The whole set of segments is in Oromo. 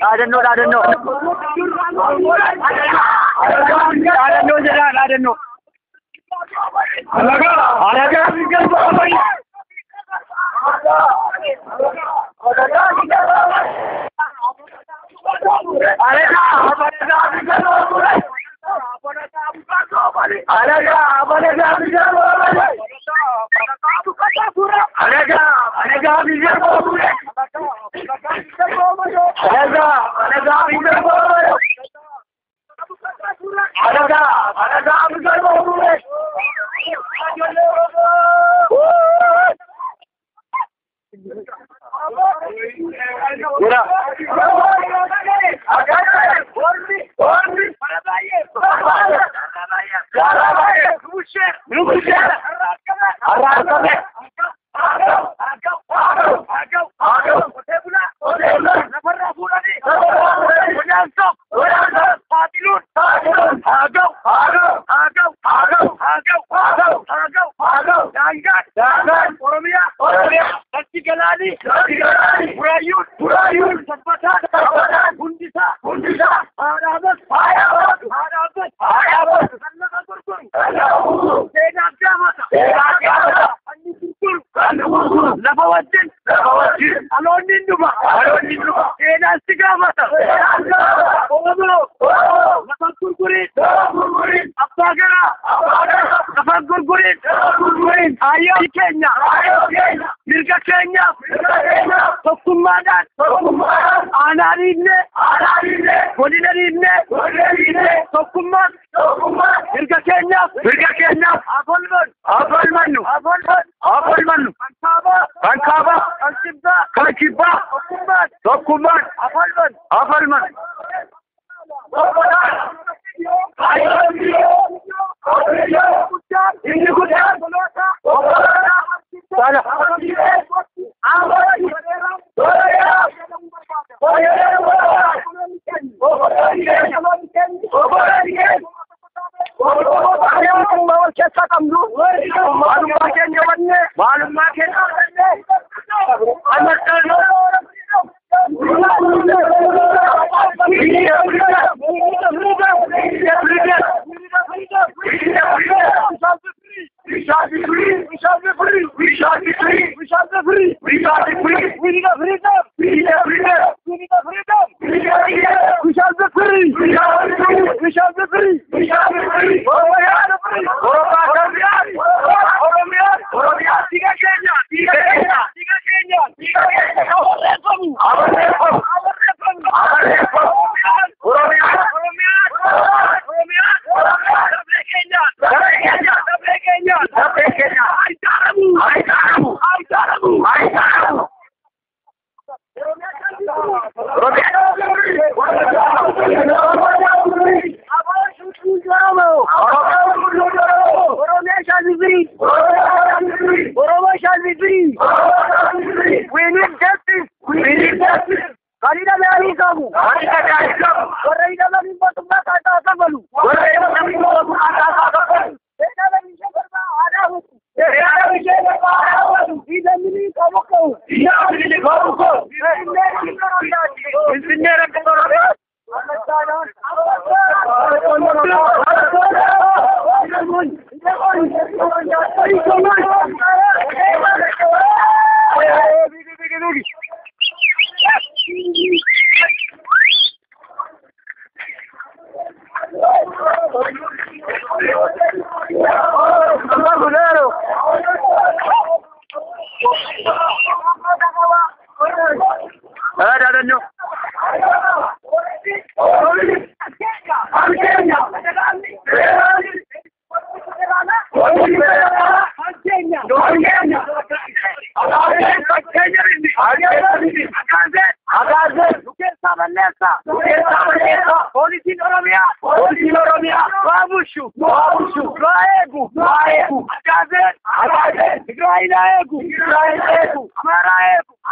Dhaadannoo dhaadannoo. Dhaadannoo jedhaa dhaadannoo. Alagaa.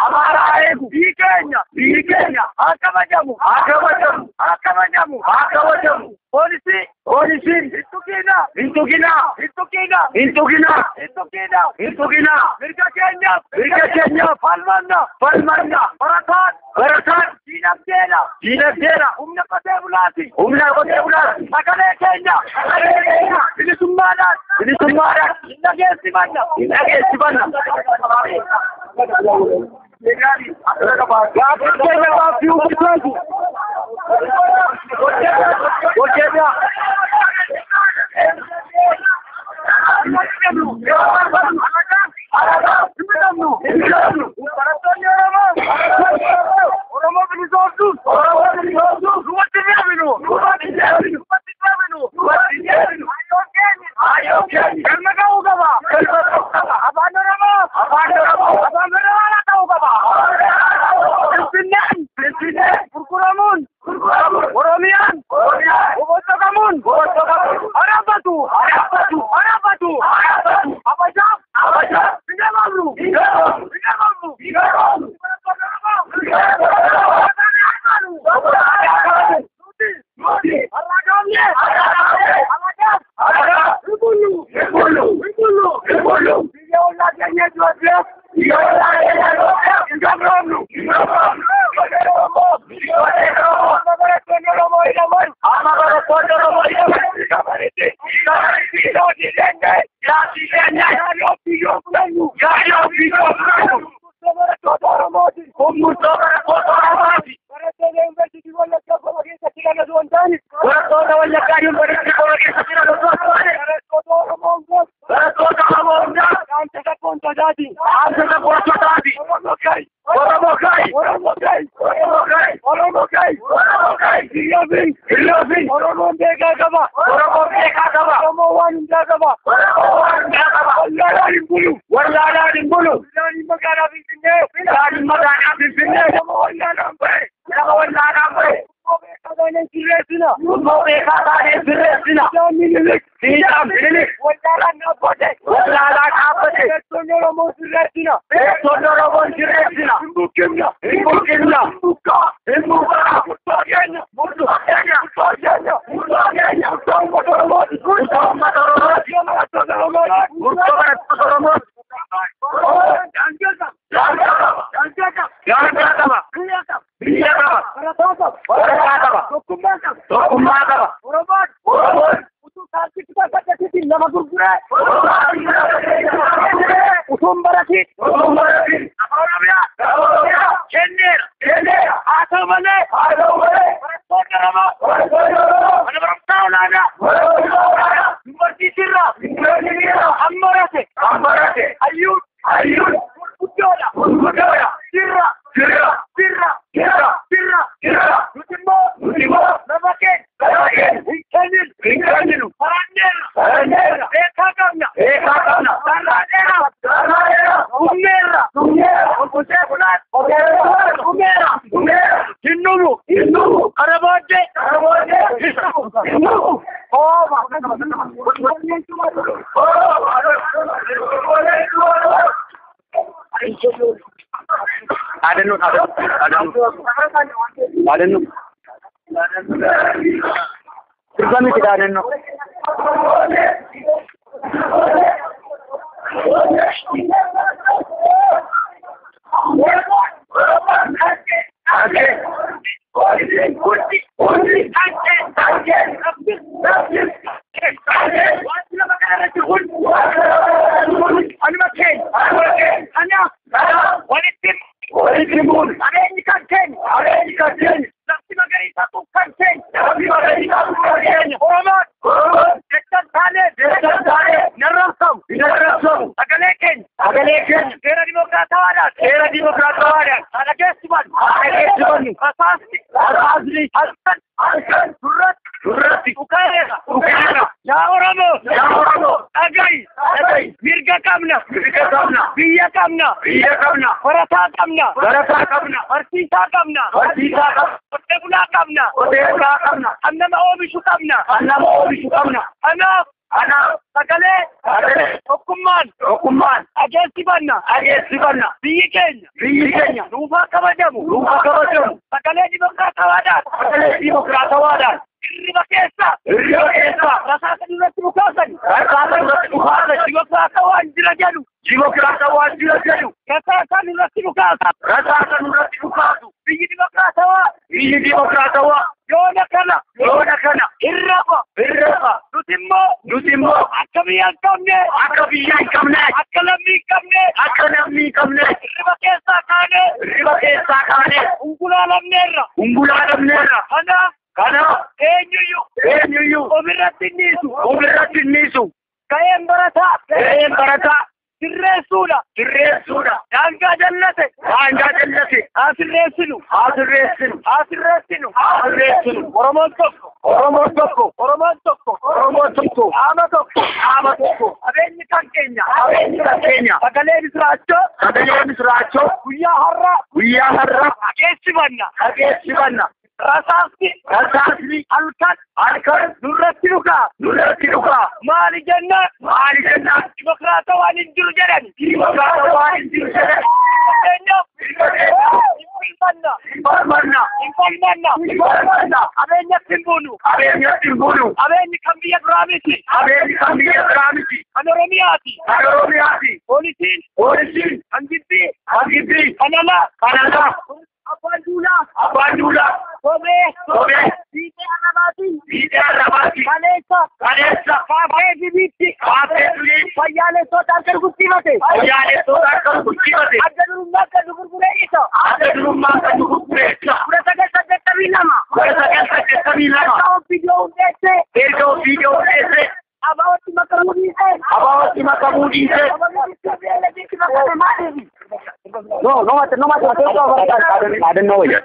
Amaaraa haa eegu. Biyyi keenya. Biyyi keenya. Haa kabajamu. Haa kabajamu. Haa kabajamu. Haa kabajamu. Poolisii. Poolisiin. Hin tuqinaa. Hin tuqinaa. Hin tuqinaa. Hin tuqinaa. Hin tuqinaa. Hin tuqinaa. Mirga keenyaaf. Mirga keenyaaf. Falmanna. Falmanna. Barataan. Barataan. Diinagdeedha. Diinagdeedha. Humna qotee bulaati. Humna qotee bulaati. Sagalee keenya. Sagalee keenya. Bilisummaadhaan. Bilisummaadhaan. Hin dhageessifanna. Hin dhageessifanna. Gaaffiin keenya gaaffii uummataati. Hojjetaa. Barattoonni Oromoo. Oromoo bilisoomsuuf. Oromoo bilisoomsuuf. Duubatti deebinu. Duubatti deebinu. Duubatti deebinu. Duubatti deebinu. Hayyoon keenya. Hayyoon keenya. Galma ga'uu qaba. Galma ga'uu qaba. Afaan Oromoo. Afaan Oromoo. Afaan Oromoo ta'uu qaba. Finfinneen. Finfinneen. Gurguramuun. Gurguramuun. Oromiyaan. Oromiyaan. Bobosokamuun. Bobosokamuun. Harabbatu. Harabbatu. Harabbatu. Harabbatu. Abajaaf. Abajaaf. Hin gabaabnu. Hin gabaabnu. Hin gabaabnu. Hin gabaabnu. Oromoon beekaa qaba. Oromoon beekaa qaba. Oromoon waan hundaa qaba. Oromoon waan hundaa qaba. Wallaalaan hin bulu. Wallaalaan hin bulu. Bishaan magaalaa Finfinnee. Bishaan magaalaa Finfinnee. Nama wallaalaan bahe. Nama wallaalaan bahe. Beekaa taanee sirreessina. Nuti beekaa taanee sirreessina. Siidaan Minilik. Siidaan Minilik. Wallaalaan dhaabbate. Wallaalaan dhaabbate. Beektonni Oromoo sirreessina. Beektonni Oromoo sirreessina. Hin buqqifna. Hin buqqifna. Hin buqqaa. Hin buqqaa. Murtoo keenya. Murtoo keenya. Murtoo keenya. Murtoo keenya. Murtoo uummata Oromooti. Murtoo uummata Oromooti. Murtoo barattoota Oromooti. Murtoo barattoota Oromooti. Daangaa qaba. Daangaa qaba. Daangaa qaba. Daangaa qaba. Biyya qaba. Biyya qaba. Barataa qaba. Barataa qaba. Tokkummaa qaba. Tokkummaa qaba. Oromoon. Oromoon. Utuu sa'aatii 18 nama gurguree. Utuu hin baratiin. Utuu hin baratiin. Oromiyaa. Oromiyaa. Kenneera. Kenneera. Haa ta'u malee. Haa ta'u malee. Barattoonni Oromoo. Barattoonni Oromoo. Mana barumsaa olaanaa. Mana barumsaa olaanaa. Yuunivarsiitii irraa. Yuunivarsiitii irraa. Hammarate. Hammarate. Hayyuun. Hayyuun. Gurguddoodha. Gurguddoodha. Sirra. Sirra. Sirra. Sirra. Sirra. Sirra. Nuti immoo. Nuti immoo. Lafa keenya. Lafa keenya. Hin kenninu. Hin kenninu. Baranneerra. Baranneerra. Beekaa qabna. Beekaa qabna. Darraaneerra. Darraaneerra. Dhumneerra. Dhumneerra. Qotee bulaan. Qotee bulaan. Dhumeera. Dhumeera. Hin dhumu. Hin dhumu. Kana booddee. Kana booddee. Hin dhumu. Hin dhumu. Ooma. Dhaadannoo dhaadannoo dhaadannoo sirba miti dhaadannoo. Seera dimokiraatawaadhaan. Seera dimokiraatawaadhaan. Haala geessifannu. Haala geessifannu. Rasaasni. Rasaasni. Halkan. Halkan. Durratti. Durratti. Dhukaa'eera. Dhukaa'eera. Yaa Oromoo. Yaa Oromoo. Dhaga'i. Dhaga'i. Mirga qabna. Mirga qabna. Biyya qabna. Biyya qabna. Barataa qabna. Barataa qabna. Barsiisaa qabna. Barsiisaa qabna. Qotee bulaa qabna. Qotee bulaa qabna. Kan nama oomishu qabna. Kan nama oomishu qabna. Kanaaf. Kanaaf. Sagalee. Sagalee. Tokkummaan. Tokkummaan. Dhageessi. Dhageessifanna. Dhageessifanna. Biyyi keenya. Biyyi keenya. Nuuf haa kabajamu. Nuuf haa kabajamu. Sagalee dimokiraatawaadhaan. Sagalee dimokiraatawaadhaan. Hirriba keessa. Hirriba keessa. Rasaasa nurratti dhukaasan. Rasaasa nurratti dhukaasan. Dimokiraatawaan jira jedhu. Dimokiraatawaan jira jedhu. Rasaasa nurratti dhukaasan. Rasaasa nurratti dhukaasu. Biyyi dimokiraatawaa. Biyyi dimokiraatawaa. Yoona kana. Yoona kana. Hirrafa. Hirrafa. Nuti immoo. Nuti immoo. Akka biyya hin qabne. Akka biyya hin qabne. Akka lammii hin qabne. Akka lammii hin qabne. Hirriba keessaa kaane. Hirriba keessaa kaane. Ungulaalamneerra. Ungulaalamneerra. Kanaaf. Kanaaf. Eenyuyyuu. Eenyuyyuu. Ofirratti hin dhiisu. Ofirratti hin dhiisu. Ga'een barataa. Ga'een barataa. Sirreessuudha. Sirreessuudha. Daangaa jallate. Daangaa jallate. Haa sirreessinu. Haa sirreessinu. Haa sirreessinu. Haa sirreessinu. Oromoon tokko. Oromoon tokko. Oromoon tokko. Oromoon tokko. Qaama tokko. Qaama tokko. Qabeenyi kan keenya. Qabeenyi kan keenya. Sagalee misiraachoo. Sagalee misiraachoo. Guyyaa har'aa. Guyyaa har'aa. Dhageessifanna. Dhageessifanna. Rasaasni. Rasaasni. Halkan. Halkan. Nurratti dhukaa. Nurratti dhukaa. Maali jennaan. Maali jennaan. Dimokiraatawaan hin jiru jedhan. Dimokiraatawaan hin jiru jedhan. Fakkeenyaaf. Hin falmanna. Hin falmanna. Hin falmanna. Hin falmanna. Qabeenyatti hin buunu. Qabeenyatti hin buunu. Qabeenyi kan biyya biraa miti. Qabeenyi kan biyya biraa miti. Kan Oromiyaati. Kan Oromiyaati. Poolisiin. Poolisiin. Kan Gibbii. Kan Gibbii. Kan alaa. Kan alaa. Abbaan Duulaa. Abbaan Duulaa. Sobee. Sobee. Fiixee Arrabaatiin. Fiixee Arrabaatiin. Kaleessa. Kaleessa. Kaafee Dibiitti. Kaafee Dibiitti. Fayyaalessoota akka guddifate. Fayyaalessoota akka guddifate. Adda durummaa kan nu gurguree isa. Adda durummaa kan nu gurguree isa. 1982. 1982. Erga OPDO hundeesse. Erga OPDO hundeesse. Abaawatti makamuu dhiise. Abaawatti makamuu dhiise. No, no mate, no mate. Dhaadannoo wayya.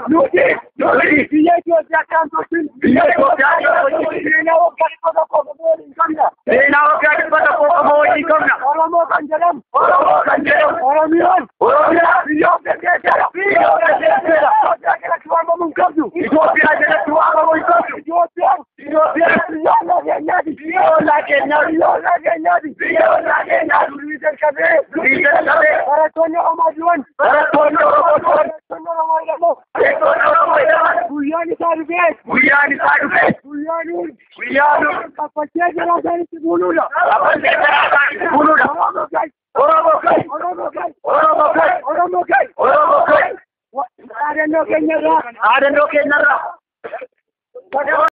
Nuti. Nuti. Biyya Itoophiyaa kan tolchin. Biyya Itoophiyaa kan tolchin. Seenaa waggaa 100 qofa waliin qabna. Seenaa waggaa 100 qofa waliin qabna. Oromoo kan jedhamu. Oromoo kan jedhamu. Oromiyaan. Oromiyaan. Biyya of dandeesseedha. Biyya of dandeesseedha. Itoophiyaa jalatti waamamuu hin qabdu. Itoophiyaa jalatti waamamuu hin qabdu. Itoophiyaan. Itoophiyaan. Biyya ollaa keenyaati. Biyya ollaa keenyaati. Biyya ollaa keenyaati. Biyya ollaa keenyaati. Durii jalqabee. Durii jalqabee. Barattoonni Oromoo du'an. Barattoonni Oromoo du'an. Barattoonni Oromoo hidhaman. Barattoonni Oromoo hidhaman. Guyyaan isaa dhufee. Guyyaan isaa dhufee. Guyyaan hundi. Guyyaan hundi. Kaffaltee garaa isaaniitti buunuudha. Kaffaltee garaa isaaniitti buunuudha. Oromoo gai. Oromoo gai. Oromoo gai. Oromoo gai. Oromoo gai. Oromoo gai. Dhaadannoo keenyarraa. Dhaadannoo keenyarraa.